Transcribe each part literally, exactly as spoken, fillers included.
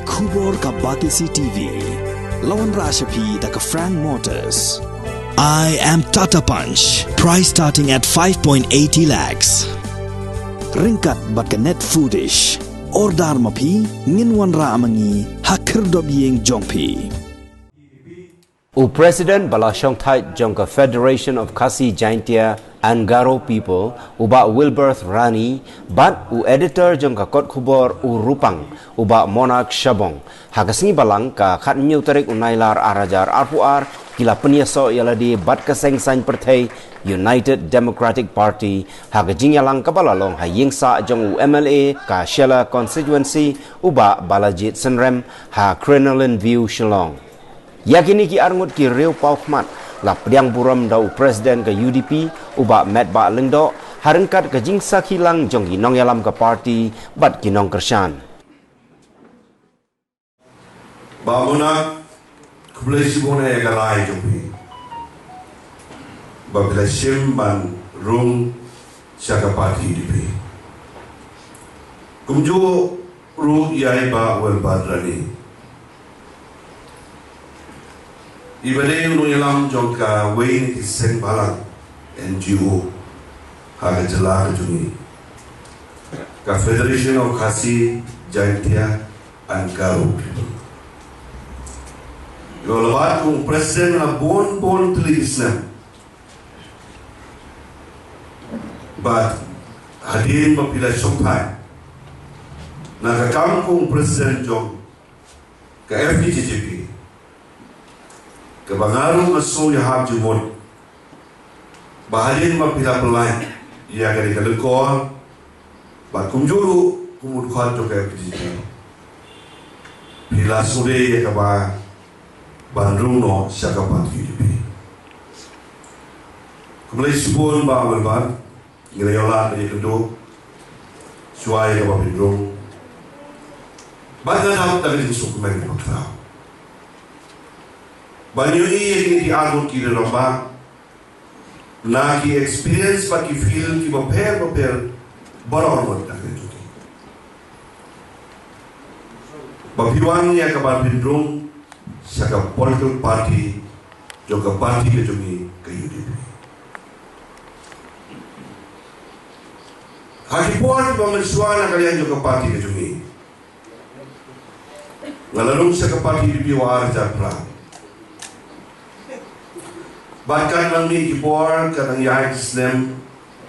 Khubor ka Batesi T V. La wanrah sha phi da ka Frank Motors. I am Tata Punch. Price starting at five point eighty lakhs. Ryngkat bad ka Net Foodish. Order ma phi, ngin wanrah ma ngi ha khyrdop ïing jong phi. U President ba la shongthait jong ka Federation of Khasi Jaintia and Garo People, u Bah Wilberth Rani, bad u Editor jong ka kot khubor u Rupang, u Bah Monarch Shabong, ha ka sngi Balang ka khathynñiew tarik u Nailar ar hajar arphew ar, ki la pynïasoh ïa lade bad ka seng saiñ pyrthei United Democratic Party ha ka jingïalang kaba la long ha ïingsah jong u M L A ka Shella Constituency, u Bah Balajied Synrem, ha Crinoline View, Shillong. Ïa kine ki arngut ki riew pawkhmat la pdiang burom da u President ka U D P, u Bah Metbah Lyngdoh, ha ryngkat ka jingsakhi lang jong ki nongïalam ka party bad ki nongkyrshan. Bah Monarch, khublei shibun ïa ka rai jong phi ba phi la shim ban rung sha ka party U D P. Kumjuh ruh ïa i Bah Wilberth Rani, iba dei u nongïalam jong kawei na ki seng balang N G O ha ka jylla ka jong ngi, ka Federation of Khasi Jaintia and Garo People. Ïa la bad kum u President la bun bun tylli ki snem. Bad hadien ba phi la shongthait na ka kam kum u President jong ka F K J G P, kaba nga ruh nga sngew ïahap jingmut ba hadien ba phi la pynlait ïa kane ka lyngkor, bad kumjuh ruh kum u dkhot jong ka F K J G P, phi la sngewdei ïa kaba ban rung noh sha ka party U D P. Khublei shibun Bah Wilberth, ngi la ïoh lad ïakynduh shuwa ïa kaba phin rung. Bad nga dap da ka jingsngewkmen kaba khraw ban ïohi ïa kine ki arngut ki rangbah na ki experience bad ki field kiba pher bapher baroh arngut na ka jong ki, ba phi wan ïa kaba phin rung sha ka political party jong ka party ka jong ngi ka U D P. Ha ki por kiba mynshuwa na ka liang jong ka party ka jong ngi, nga la rung sha ka party U D P ha u ar hajar phra. Bad katba ngi ki por, katba ngi ïaid ki snem,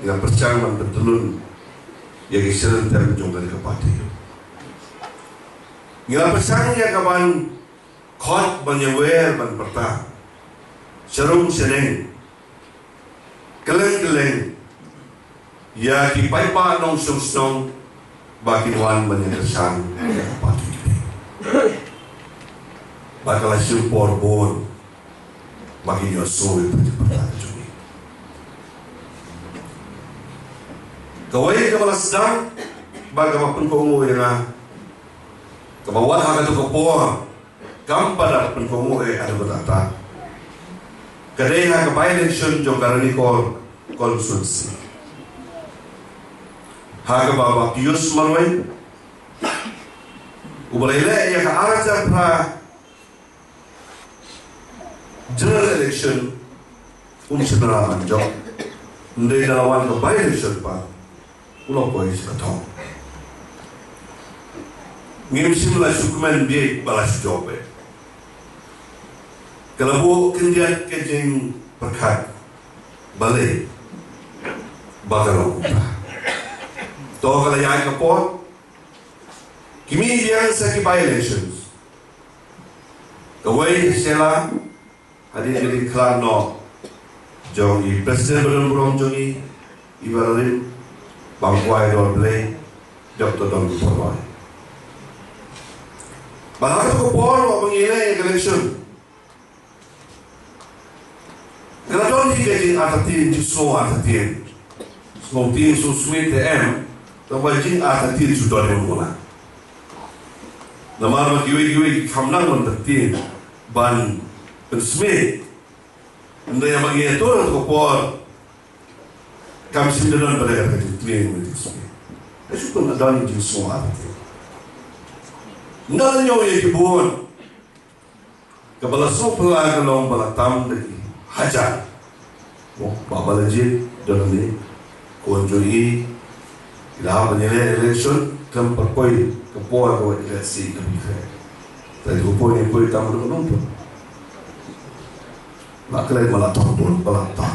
ngi la pyrshang ban pyntyllun ïa ki shlem term jong kane ka party. Ngi la pyrshang ïa kaban khot ban ïawer ban pyrta sha rung sha neng, kylleng kylleng, ïa ki paidbah nongshong shnong ba kin wan ban ïakyrshan ïa ka party. Bad ka la shim por bun ba kin ïohsngew ïa ka jingpyrta ka jong ngi. Kawei kaba la sdang bad kaba pynkohnguh ïa nga, kaba wan ha kato ka por kam pat da pynkohnguh eh haduh katta katta, ka dei ha ka by-election jong ka Ranikor constituency, ha kaba Bah Pius Marwein, uba la ïaleh ïa ka ar hajar phra general election, um shym la wan jop. Hynrei da la wan ka by-election pat, u la poi sha ka thong. Ngim shym la shu kmen bieit ba la shu jop eh. Ka la buh khyndiat ka jingpyrkhat balei ba ka long kumta. To ka la ïaid ka por, ki mih biang sa ki by-elections. Kawei ka Shella, hadien ka jingkhlad noh jong i President ba donburom jong ngi, i ba la rim, Bah Kwai Dor Blei, Doctor Don Pyrloi. Bad ha kato ka por ba ngi ïaleh ïa ka election, ka la don hi ka jingartatien, jingsngew artatien. Sngewthiang sngewsmit te em, tangba jingartatien shu don hi mula. Namar ba kiwei kiwei ki kham nang ban artatien, ban pynsmit. Hynrei haba ngi ïatur ha kato ka por, kam shym don pat kata ka jingthiang, ka jingsmit. Ka shu pyndonkam jingsngew artatien. Nga la ñiew ïa ki bun. Kaba la sngewphylla ka long ba la tam da ki hajar. Mo, ba ba la jied don ne. Ko jong i, i la hap ban ïaleh election, khlem pat poi ka por kaba ïaleh seat ka bynta. Te ko poi, poi tam da ka nongpynim. Ba khlem ma la tam don ba la tam.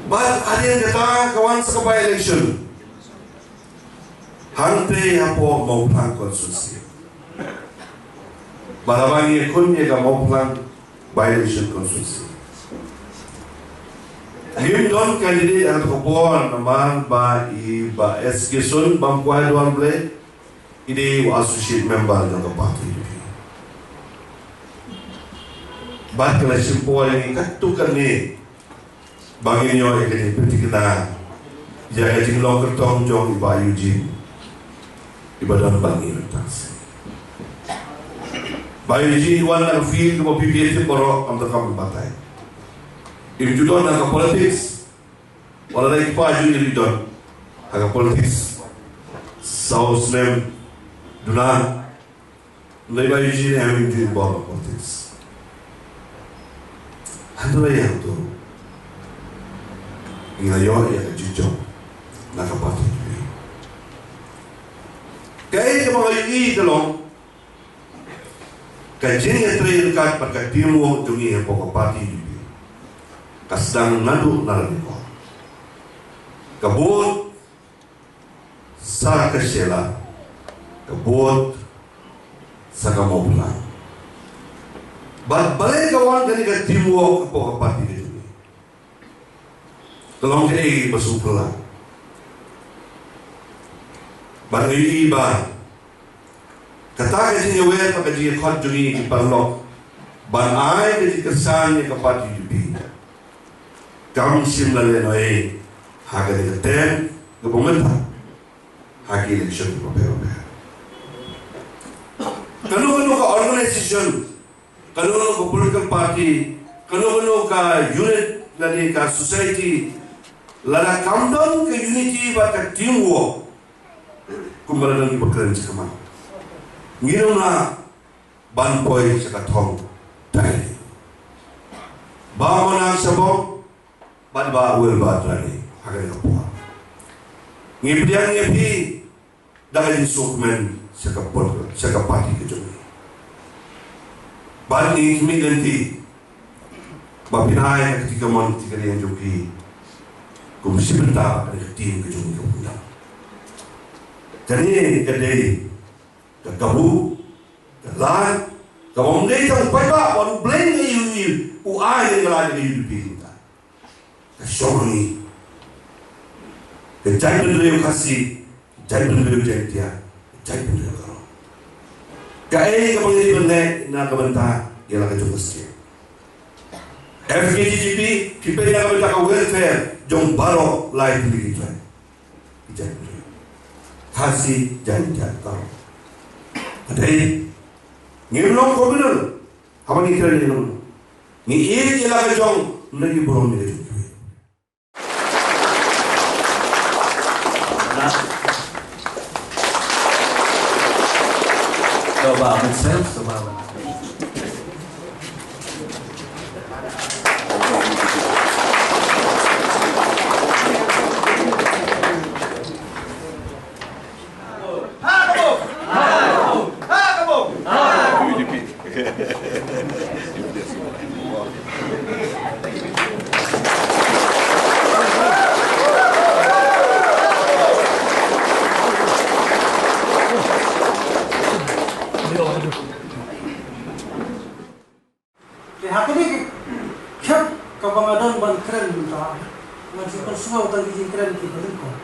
Ba hadien kata ka wan sa ka by-election. Hangtei hapoh Mawphlang constituency. Ba la ba ngi khun ïa ka Mawphlang by-election constituency. Ngim don candidate ha ka por namar ba i Bah S K Sun bam kwai duan ble i dei u associate member jong ka party U D P. Bad ka la shim por ïa ngi katto katne ba ngin ïoh ïa ka jingpynthikna ïa ka jinglong kyrtong jong i Bah Eugene. I ba don bad ngi mynta. Bah Eugene i wan na ka field kaba phi phi tip baroh, ym donkam ban batai. Im ju don ha ka politics. Wat la dei kpa ju i don ha ka politics. Saw snem duna. Nai Bah Eugene em ju involve ha politics. Hynrei hangto ngi la ïoh ïa ka jingjoin na ka party. Kaei kaba nga ïohi ka long ka jingïatreilang bad ka teamwork jong ngi hapoh ka party U D P ka sdang naduh na Ranikor. Ka bud sa ka Shella, ka bud sa ka Mawphlang. Bad balei ka wan kane ka teamwork hapoh ka party ka jong ngi. Ka long kaei ba sngewphylla. Bad ngi ïohi ba kata ka jingïawer bad ka jingïakhot jong ngi ki paralok ban ai ka jingkyrshan ïa ka party U D P kam shym la leh noh ha kane ka term kaba mynta ha ki election kiba pher bapher. Kano kano ka organisation, kano kano ka political party, kano kano ka unit lane ka society, lada kam don ka unity bad ka teamwork, kumba la don kiba kren shakhmat, ngin ym lah ban poi sha ka thong. Dei ba mon nang sha bong bad ba wel ba trani ha ka por. Ngi pdiang ngi phi da ka jingsuk men sha ka por sha ka party ka jong ngi. Bad ngi khmih lynti ba phin ai ka kti kamon kti kariang jong phi kum shi bynta ka kti ka jong ngi ka pundang. Kane ka dei ka kabu, ka lad, ka bym dei tang u paidbah, ba u Blei ngi u, u ai ka lad ka U D P ka. Ka shong ngi. Ka jaitbynriew Khasi, jaitbynriew Jaiñtia, jaitbynriew Garo. Kaei kaba ngi dei ban leh na ka bynta ïa la ka jong ka state. F K J G P, ki peit na ka bynta ka welfare jong baroh lai tylli ki jait. Ki jait. Khasi, Jaiñtia, Garo. Ka dei, ngim long communal. Haba ngi kren ngi long. Ngi ïeit ïa la ka jong, ngi burom ïa la ka jong. Coba mynsiem, coba. Te ha kane ka khep kaba nga don ban kren mynta, nga ju pynsngew tang ki jingkren kiba lyngkot.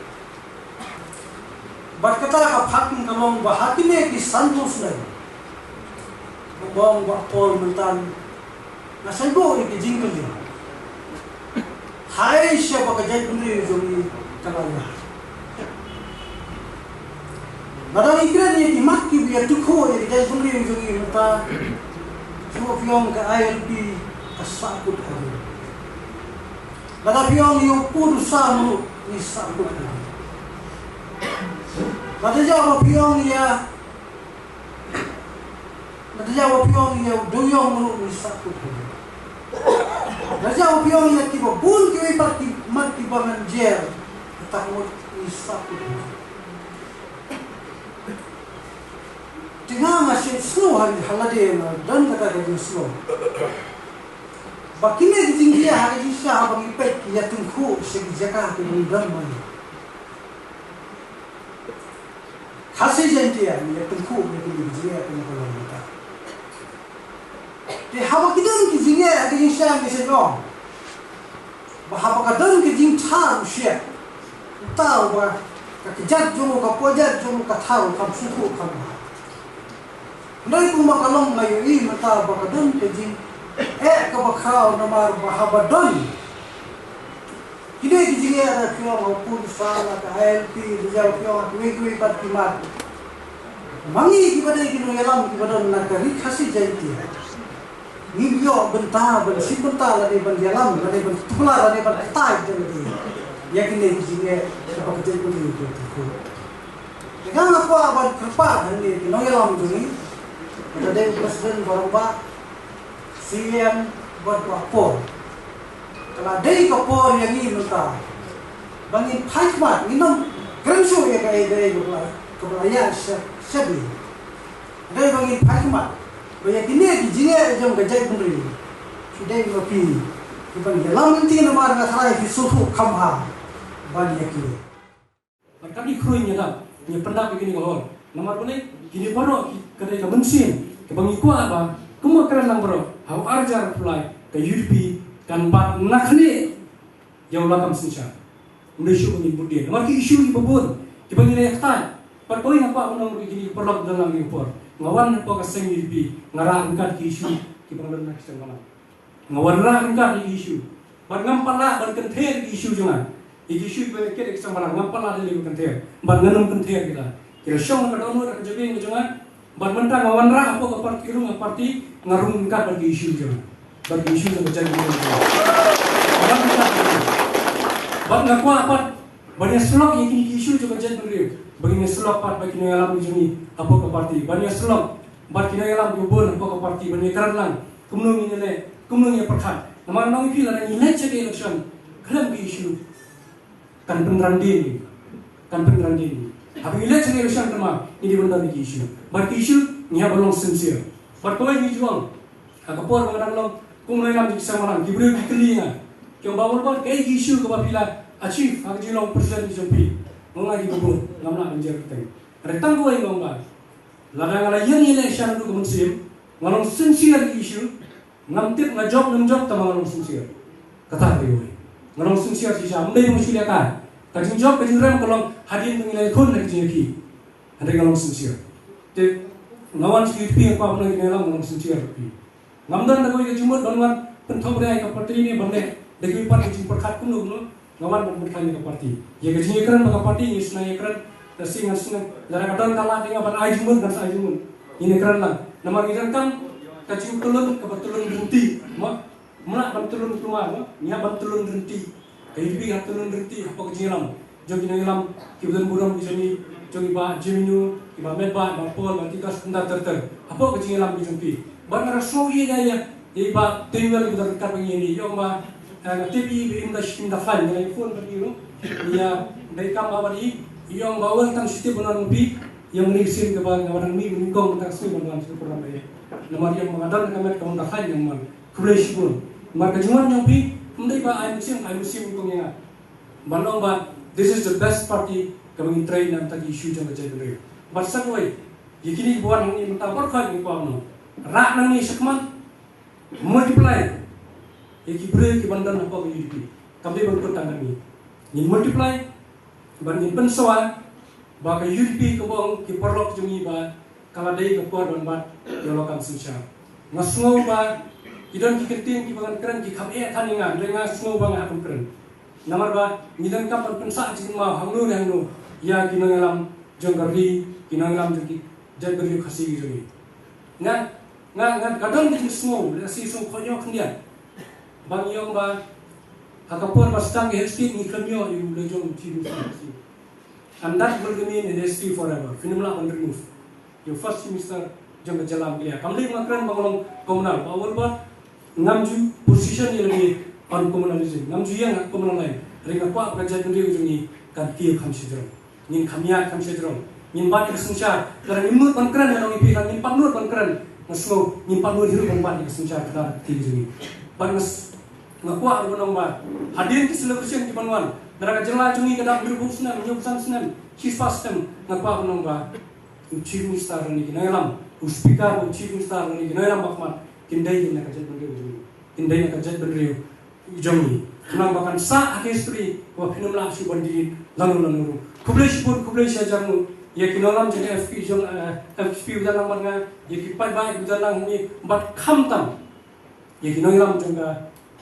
Bad kata ka phat ka long ba ha kine ki sanphew snem, ba ong Bah Paul mynta, nga sngewthuh ïa ki jingkylli. Hai sha ba ka jaitbynriew jong ngi ka la ïaid. Lada ngi kren ïa ki mat kiba ïathuh ïa ka jaitbynriew jong ngi mynta, shuwa phi ong ka I L P ka sahkut ha ngi. Lada phi ong ïa u pud u sah mano ngi sahkut ha ngi. Lada jia ba phi ong ïa, lada jia ba phi ong ïa u dewïong ruh ngi sahkut. Lada jia ba phi ong ïa kiba bun kiwei pat ki mat kiba ngan jer, kata ngut ngi sahkut. Te nga nga sngewsih ha, ha lade nga don kata ka jingsngewsih. Ba kine ki jingjia ha ka jingshisha ba ngi peit ki ïatyngkhuh sha ki jaka kiba ngi don ma ngi. Khasi Jaiñtia ngi ïatyngkhuh ïa kine ki jingeh kine ki long mynta. Te haba ki don ki jingeh ha ka jingshisha ngi sngewsih. Ba haba ka don ka jingthaw u shyiap, u thaw ba ka kjat jong u, ka pojat jong u ka thaw, kam sngewthuh kam bha. Hynrei kumba ka long nga ïohi mynta ba ka don ka jingeh kaba khraw namar ba haba don kine ki jingeh, da phi ong ha u Pulsa, la ka I L P, da jia phi ong ha kiwei kiwei pat ki mat. Ma ngi kiba dei ki nongïalam kiba don na ka Ri Khasi Jaiñtia, ngim ïoh bynta ban shim bynta lane ban ïalam lane ban tuklar lane ban ktai ïa lade ïa kine ki jingeh kiba ka jaitbynriew ka ïatyngkhuh. Te nga nga kwah ban kyrpad ha kine ki nongïalam jong ngi, ka dei u President Barombah, C E M bad Bah Por. Ka la dei ka por ïa ngi mynta ba ngin phai khmat, ngin ym kren shuh ïa kaei kaei kaba la, kaba la ïaid sha, sha bynriew. Dei ba ngin phai khmat ba ïa kine ki jingeh jong ka jaitbynriew, ki dei ma phi kiban ïalam lynti namar nga tharai phi sngewthuh kham bha ban ïa kine. Bad ka dei khrui ngi dap, ngi pyndap ïa kine ka hor. Namar balei? Kine baroh ki, ka dei ka mynsiem kaba ngi kwah ba kumba kren lang baroh, ha u arhajar arphew lai ka U D P kan bat na khlieh ïa u lakam synshar. Ym dei shuh ba ngin bud dien namar ki issue kiba bun kiba ngi la ïakyntait. Bad kawei nga kwah ban ong ruh ïa kine ki paralok kiba don lang ha kane ka por, nga wan hapoh ka seng U D P, nga rah ryngkat ki issue kiba nga don ha ka seng balang. Nga wanrah ryngkat ïa ki issue. Bad ngam pat lah ban kynther ïa ki issue jong nga. Ïa ki issue kiba kit ïa ka seng balang ngam pat lah ban kynther. Bad ngan ym kynther kita. Ki la shong ha ka dohnud ha ka jabieng ka jong nga. Bad mynta nga wanrah hapoh ka party, ruh nga party, nga rung ryngkat bad ki issue jong nga. Bad ki issue jong ka jaitbynriew jong nga. Nga rung ryngkat bad ki. Bad nga kwah pat ban ïasyllok ïa kine ki issue jong ka jaitbynriew. Ba ngin ïasyllok pat bad ki nongïalam jong ngi hapoh ka party. Ban ïasyllok bad ki nongïalam kiba bun hapoh ka party ban ïakren lang kumno ngin ïaleh, kumno ngin ïapyrkhat. Namar nga ong ïa phi lada ngi leit sha ka election khlem ki issue, kan pynran dien ngi. Kan pynran dien ngi. Haba ngi leit sha ka election, namar ngi dei ban don ki issue. Bad ki issue ngi hap ban long sincere. Bad kawei ngi ju ong, ha ka por ba nga dang long kum u nongïalam jong ki seng balang, ki briew ki kylli ïa nga, ki ong, Bah Wilbert, kaei ka issue kaba phi la achieve ha ka jinglong president jong phi? Nga ong, kiba bun, ngam lah ban jer kyrteng. Hynrei tang kawei nga ong ba lada nga la ïeng ïaleh sha naduh ka mynsiem, nga long sincere ïa ki issue, ngam tip nga jop ngam jop, tangba nga long sincere. Kata ka dei kawei. Nga long sincere shisha, ym dei ba nga shu lehkai. Ka jingjop ka jingrem ka long hadien ba ngi la ïakhun ha ka jingïakhih. Hynrei nga long sincere. Te nga wan sha U D P nga kwah ban ong ïa ki nongïalam, nga long sincere ïa phi. Ngam don da kawei ka jingmut ban wan pynthok ïa ka party ne ban leh da kiwei pat ki jingpyrkhat kumno kumno. Nga wan ban pynthok ïa ka party. Ïa ka jingïakren bad ka party ngi shna ïakren, lehse ngan shna, lada ka don ka lad ïa nga ban ai jingmut ngan sa ai jingmut. Ngin ïakren lang. Namar ngi donkam ka jingtyllun kaba tyllun lynti. Mo? Mlak ban tyllun kulmar, mo? Ngi hap ban tyllun lynti. Ka U D P ka hap tyllun lynti hapoh ka jingïalam jong ki nongïalam kiba don burom ki jong ngi, jong i Bah Jemino, i Bah Metbah, Bah Paul, Bah Tikas, kumta ter ter. Hapoh ka jingïalam ki jong phi. Bad nga da sngew ïa ïa ïa i Bah Tewel, i ba don ryngkat bad ngi ïa i, i ong ba, eh, nga tip i ba im da shim da khlaiñ, nga la phone bad i ruh. Ïa, dei kam ba bad i, i ong ba wan tang shu tip ban wan phi, ïa nga ning sien kaba nga wan nang mih nyngkong mynta ka sngi ban wan sha ka program ba ïa. Namar i ong ba nga don ka met ka wan da khlaiñ, nga wan. Khublei shibun. Namar ka jingwan jong phi, ym dei ba ai mynsiem, ai mynsiem nyngkong ïa nga. Ban ong ba, this is the best party, kaba ngin trei na bynta ki issue jong ka jaitbynriew. Bad sa kawei, ïa kine kiba wan hangne mynta baroh khoit ngi kwah ban ong, rah nangne shakhmat, multiply ïa ki briew kiban don hapoh ka U D P. Kam dei ban kut tang kat ngi. Ngin multiply, bad ngin pynsawa ba ka U D P kaba ong ki paralok jong ngi ba ka la dei ka por ban bat ïa u lakam synshar. Nga sngew ba ki don ki kyntien kiba ngan kren ki kham eh than ïa nga, hynrei nga sngew ba nga hap ban kren. Namar ba ngi donkam ban pynsah jingkynmaw hangno ne hangno ïa ki nongïalam jong ka ri, ki nongïalam jong ki jaitbynriew Khasi ki jong ngi. Nga, nga, nga, ka don ka jingsngew, lehse sngew khot ïoh khyndiat. Ba ngi ong ba ha ka por ba sdang ka Hell's Gate ngi khlem ïoh ïa u la jong u Chief Minister Khasi. And that will remain in history forever. Phin ym lah ban remove. Ïa u first chief minister jong ka jylla Meghalaya. Kam leh nga kren ba nga long communal, ba wan ba ngam ju position ïa lade on communalism. Ngam ju ïeng ha communal line. Hynrei nga kwah ba ka jaitbynriew jong ngi kan kiew kham shajrong. Ngin kham ïaid kham shajrong. Ngin bat ïa ka synshar. Lada ngim nud ban kren ïa nongïalam, ngin pat nud ban kren. Nga sngew ngin pat nud hi ruh ban bat ïa ka synshar ka dang kiew jong ngi. Bad nga s-, nga kwah ruh ban ong ba hadien ki celebration ki ban wan, lada ka jylla jong ngi ka dap hynriewphew snem, hynñiewphew san snem, shispah snem, nga kwah ban ong ba u chief minister lane ki nongïalam, u speaker, u chief minister lane ki nongïalam ba khmat, kin dei na ka jaitbynriew jong ngi. Kin dei na ka jaitbynriew jong ngi. Khnang ba kan sah ha ka history ba phin ym lah shuh ban delete lano lano ruh. Khublei shibun, khublei shihajar nguh ïa ki nongïalam jong F P jong, eh, F P ba don lang bad nga, ïa ki paidbah ba don lang hangne bad khamtam ïa ki nongïalam jong ka,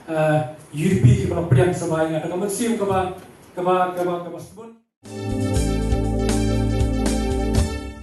eh, U D P kiba la pdiang sha ba ïa nga. Da ka mynsiem kaba, kaba, kaba, kaba shibun.